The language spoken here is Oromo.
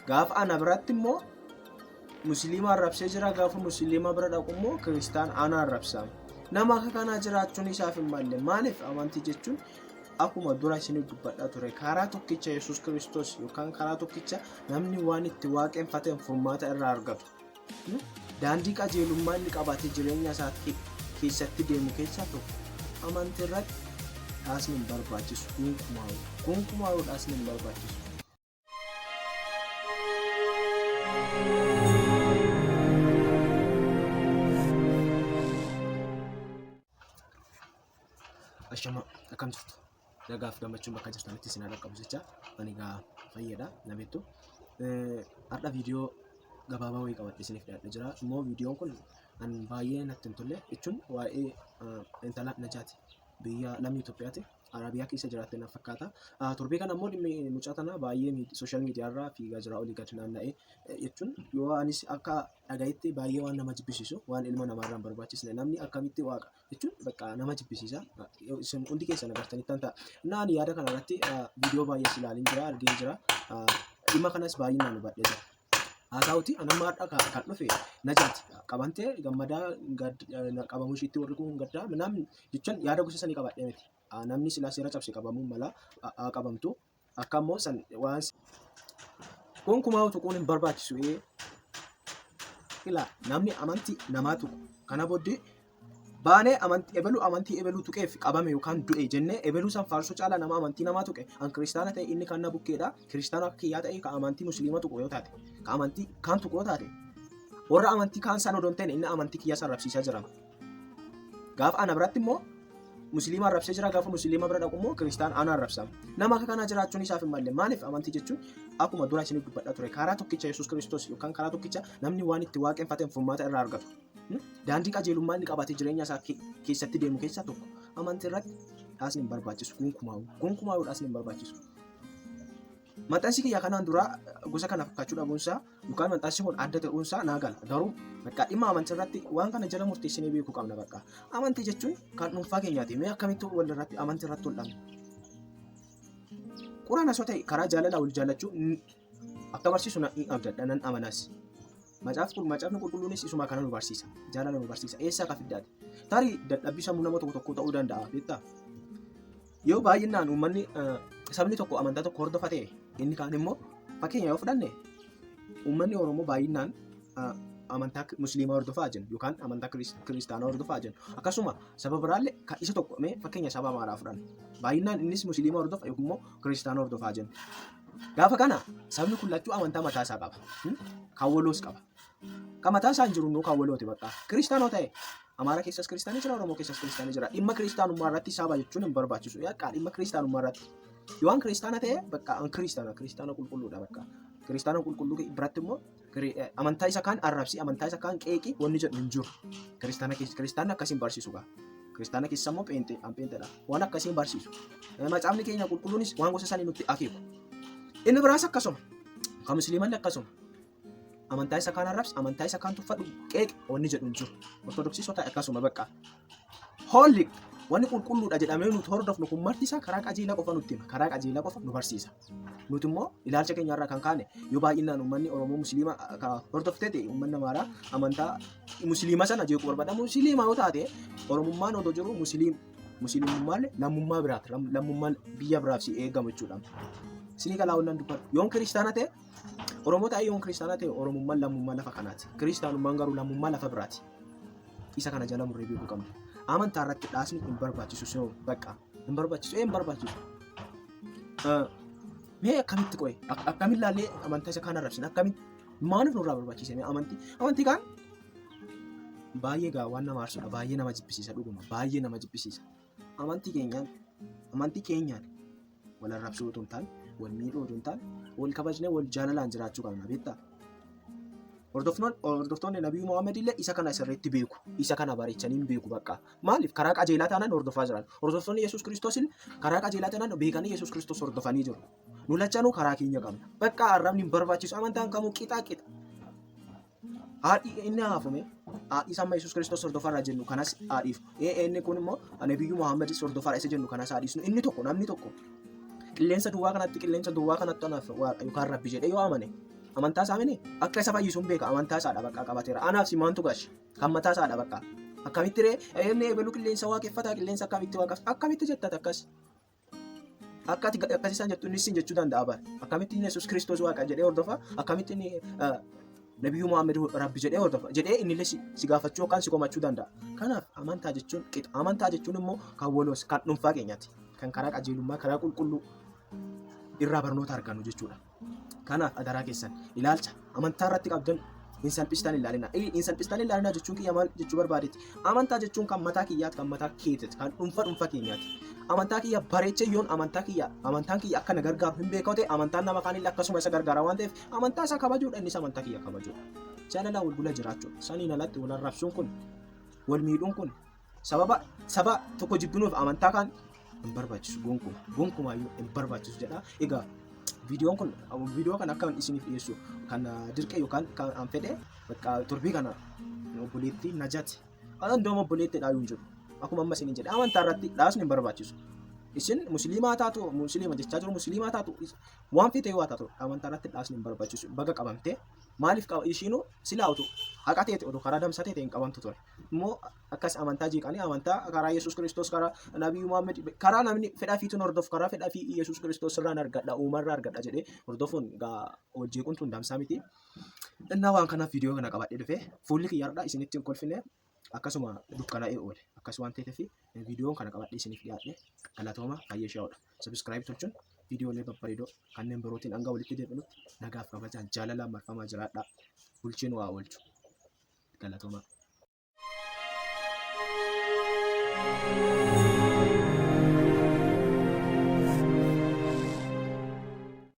Gaafa ana biratti immoo musliima arrabsee jira gaafa musliima bira dhaqu immoo kiristaan ana arrabsa. Nama akka kanaa jiraachuun isaaf hin malle. Maaliif amantii jechuun akkuma dura isiniif dubbadhaa ture karaa tokkicha Yesuus Kiristoos yookaan karaa tokkicha namni waan itti waaqeffateen furmaata irraa argatu. Daandii qajeelummaa inni qabatee jireenya isaa keessatti deemu keessaa tokko. Amantii irratti dhaasni hin barbaachisu gonkumaa gonkumaa dhaasni hin barbaachisu. Ashama akkam jirtu? Nagaaf gammachuun bakka jirtanitti isin haa dhaqqabu jecha ani egaa fayyadha na beektu. Har'a viidiyoo gabaabaa wayii qabadhe isiniif dhiyaadhe jira. Immoo viidiyoon kun an baay'ee natti hin tolle jechuun waa'ee intala Najaati biyya lammii Itoophiyaati. Arabiyaa keessa jiraatte na fakkaata. Torbee kana immoo dhimmi mucaa tanaa baay'ee sooshaal miidiyaa irraa fiigaa jira olii gad naanna'ee jechuun yoo anis akka dhagayetti baay'ee waan nama jibbisiisu waan ilma namaarraa hin barbaachisne namni akkamitti waaqa jechuun bakka nama jibbisiisa. Isin hundi keessan agartanitti ta'a. Innaa ani yaada kana irratti viidiyoo baay'ees ilaalin jira argeen jira. Dhimma kanas baay'inaan hubadhee jira. Haa ta'uti an amma har'a kan dhufe Najaati. Qabantee gammadaa qabamuu ishiitti warri kun gaddaa namni jechuun yaada gosa sanii qabadhee miti. Namni silaa seera cabse qabamuu mala haa qabamtu. Akka immoo san waan gonkumaa tuquun hin barbaachisu. Ilaa namni amantii namaa tuqu kana booddee baanee amantii ebelu amantii ebeluu tuqeef qabame yookaan du'e jennee ebeluu san faarsuu caalaa nama amantii namaa tuqe an kiristaana ta'e inni kan na bukkeedha kiristaana akka kiyyaa ta'e ka amantii musliima tuqu yoo taate ka amantii kaan tuqu yoo taate warra amantii kaan san odoo hin ta'in inni amantii kiyyaa san rabsiisaa jira. Gaafa ana biratti immoo musliima arrabsee jira gaafa musliima bira dhaqu immoo kiristaan ana arrabsa. Nama akka kanaa jiraachuun isaaf hin malle. Maaliif amantii jechuun akkuma dura isiniif dubbadhaa ture karaa tokkicha Yesuus Kiristoos yookaan karaa tokkicha namni waan itti waaqeffateen furmaata irraa argatu. Daandii qajeelummaa inni qabatee jireenya isaa keessatti deemu keessaa tokko. Amantii irratti dhaasni hin barbaachisu gonkumaa gonkumaa dhaasni hin barbaachisu. Maxxansi kiyya kanaan duraa gosa kana fakkaachuu dhabuunsaa yookaan maxxansi kun adda ta'uunsaa naa gala. Garuu bakka dhimma amantii irratti waan kana jala murteessinee beekuu qabna bakka. Amantii jechuun kan dhuunfaa keenyaati. Mee akkamitti wal irratti amantii irratti wal dhabna? Quraan osoo ta'e karaa jaalalaa wal jaallachuu akka barsiisu nan abdadha nan amanas. Macaafni qulqulluunis isuma kana nu barsiisa. Jaalala nu barsiisa. Eessaa ka fiddaati? Tarii dadhabbii sammuu nama tokko tokkoo ta'uu danda'a. Beektaa? Yoo baay'inaan uummanni sabni tokko amantaa tokko hordofa ta'e inni kaan immoo fakkeenya yoo fudhanne uummanni Oromoo baay'inaan amantaa musliimaa hordofaa jennu yookaan amantaa kiristaanaa hordofaa jennu. Akkasuma saba biraallee kan isa tokko mee fakkeenya saba Amaaraa fudhanna. Baay'inaan innis musliima hordofa yookiin immoo kiristaana hordofaa jennu. Gaafa kana sabni kun lachuu amantaa mataa isaa qaba. Kan waloos qaba. Kan mataa isaa hin jiru immoo kan walooti bakka. Kiristaanoo ta'e Amaara keessas kiristaanni jira, Oromoo keessas kiristaanni jira. Dhimma kiristaanummaa irratti saba jechuun hin barbaachisu. Yakka dhimma kiristaanummaa irratti. Yoo an kiristaana ta'e bakka an kiristaana, kiristaana qulqulluudha bakka. Kiristaana qulqulluu biratti immoo amantaa isa kaan arrabsi, amantaa isa kaan qeeqi wanni jedhu hin jiru. Kiristaana keessa kiristaanni akkasiin barsiisu gaa. Kiristaana keessa immoo pheenxee an pheenxeedha. Waan akkasiin barsiisu. Macaafni keenya qulqulluunis waan gosa sanii nutti akeeku. Inni biraas akkasuma. Kan musliimallee akkasuma. Amantaa isa kaan arrabsi, amantaa isa kaan tuffadhu, qeeqi wanni jedhu hin jiru. Ortodoksii sota akkasuma bakka. Hoolli wanni qulqulluudha jedhamee nuti hordofnu kun marti isaa karaa qajeelaa qofa nutti hima. Karaa qajeelaa qofa nu barsiisa. Nuti immoo ilaalcha keenya irraa kan kaane yoo baay'inaan uummanni Oromoo Musliima ka hordoftee ta'e uummanni Amaaraa amantaa Musliima sana jeequu barbaada. Musliima yoo taate Oromummaan odoo jiru Musliim Musliimummaan lammummaa biraati. Lammummaan biyya biraaf si eegamu jechuudha. Isinii kalaa wannan dubbadhu. Yoon kiristaana ta'e Oromoo ta'ee yoon kiristaana ta'e Oromummaan lammummaa lafa kanaati. Kiristaanummaan garuu lammummaa lafa biraati. Isa kana jala murree beekuu qabna. Amantaa irratti dhaasni hin barbaachisu soo bakka hin barbaachisu hin barbaachisu. Mee akkamitti qoye akkamiin laallee amantaa isa kaan arrabsina akkamitti maaliif nurraa barbaachise mee amantii amantii kaan baay'ee gaa waan nama aarsudha baay'ee nama jibbisiisa dhuguma baay'ee nama jibbisiisa amantii keenyaan amantii keenyaan wal arrabsuu otoo hin taane wal miidhuu otoo hin taane wal kabajnee wal jaalalaan jiraachuu qabna beektaa. Hordoftoonni Nabii Muhammad illee isa kana sirriitti beeku. Isa kana bareechanii hin beeku bakka. Maaliif karaa qajeelaa taanaan hordofaa jiran. Hordoftoonni Yesuus Kiristoos illee karaa qajeelaa taanaan beekanii Yesuus Kiristoos hordofanii jiru. Nu lachanuu karaa keenya qabna. Bakka arrabni hin barbaachisu amantaan kamuu qixaa qixa. Haadhi inni haafume haadhi isa amma Yesuus Kiristoos hordofaarra jennu kanas haadhiif. Ee inni kun immoo Nabiyyuu Muhammadis hordofaarra isa jennu kanas haadhiisnu inni tokko namni tokko qilleensa duwwaa kanatti qilleensa duwwaa kanatti anaaf waaqa yookaan rabbi jedhee yoo amane Amantaa isaa mini akka isa fayyisuun beeka amantaa isaadha bakka qabateera. Anaaf si maantu gashi kan mataa isaadha bakka. Akkamitti ree inni ebelu qilleensa waaqeffata qilleensa akkamitti waaqeffata akkamitti jettat akkas. Akka ati akkas isaan jettu innis siin jechuu danda'a bara. Akkamitti inni Yesuus Kiristoos waaqa jedhee hordofa akkamitti inni Nabiyyuu Muhammad Rabbi jedhee hordofa jedhee innillee si gaafachuu yookaan si komachuu danda'a. Kanaaf amantaa jechuun qixa. Amantaa jechuun immoo kan waloos kan dhuunfaa keenyaati. Kan karaa qajeelummaa karaa qulqulluu irraa barnoota argannu jechuudha. Kanaaf adaraa keessan ilaalcha amantaa irratti qabdan hin salphistan ilaalina. Hin salphistan ilaalina jechuun kiyya maal jechuu barbaadeeti? Amantaa jechuun kan mataa kiyyaati, kan mataa keetiti, kan dhuunfa dhuunfa keenyaati. Amantaa kiyya bareechee yoon amantaa kiyya amantaan kiyya akka na gargaaru hin beekaa ta'e amantaan nama kaanillee akkasuma isa gargaara waan ta'eef amantaa isaa kabajuudha innis amantaa kiyya kabajuudha. Jaalalaa wal gula jiraachuudha. Saniin alatti wal arrabsuun kun wal miidhuun kun sababa saba tokko jibbinuuf amantaa kaan hin barbaachisu gonkuma gonkumaayyuu hin barbaachisu jedha. Egaa viidiyoon kun viidiyoo kana akka isiniif dhiyeessu kan dirqe yookaan kan an fedhe bakka torbii kana obboleettii Najaati. Andooma obboleettii dhaayu hin jiru. Akkuma amma isiniin jedhe amantaa irratti dhaasni hin barbaachisu. Isin musliimaa taatu musliima jechaa jiru musliimaa taatu waan feete yoo taatu amantaa irratti dhaasni hin barbaachisu. Baga qabamtee maaliif qaba ishiinuu silaa utuu haqa teete oduu karaa damsa teete hin qabamtu ture. Immoo akkas amantaa jeeqanii amantaa karaa Yesuus Kiristoos karaa Nabii Muhammad karaa namni fedha fiituun hordofu karaa fedha fi Yesuus Kiristoos irraan argadha uumarraa argadha jedhee hordofuun gaa wal jeequun tun damsaa miti. Innaa waan kanaaf viidiyoo kana qabadhee dhufe fuulli kiyya har'a isinitti hin kolfine akkasuma dukkanaa'ee oole akkas waan ta'eef viidiyoon kana qabadhee isiniif dhiyaadhe galatooma baay'ee shaa'udha. Subscribe tolchuun viidiyoolee babbareedoo kanneen birootiin hanga walitti deebinutti nagaaf kabajaan jaalalaan marfamaa jiraadhaa. Bulchiin waa oolchu. Galatooma.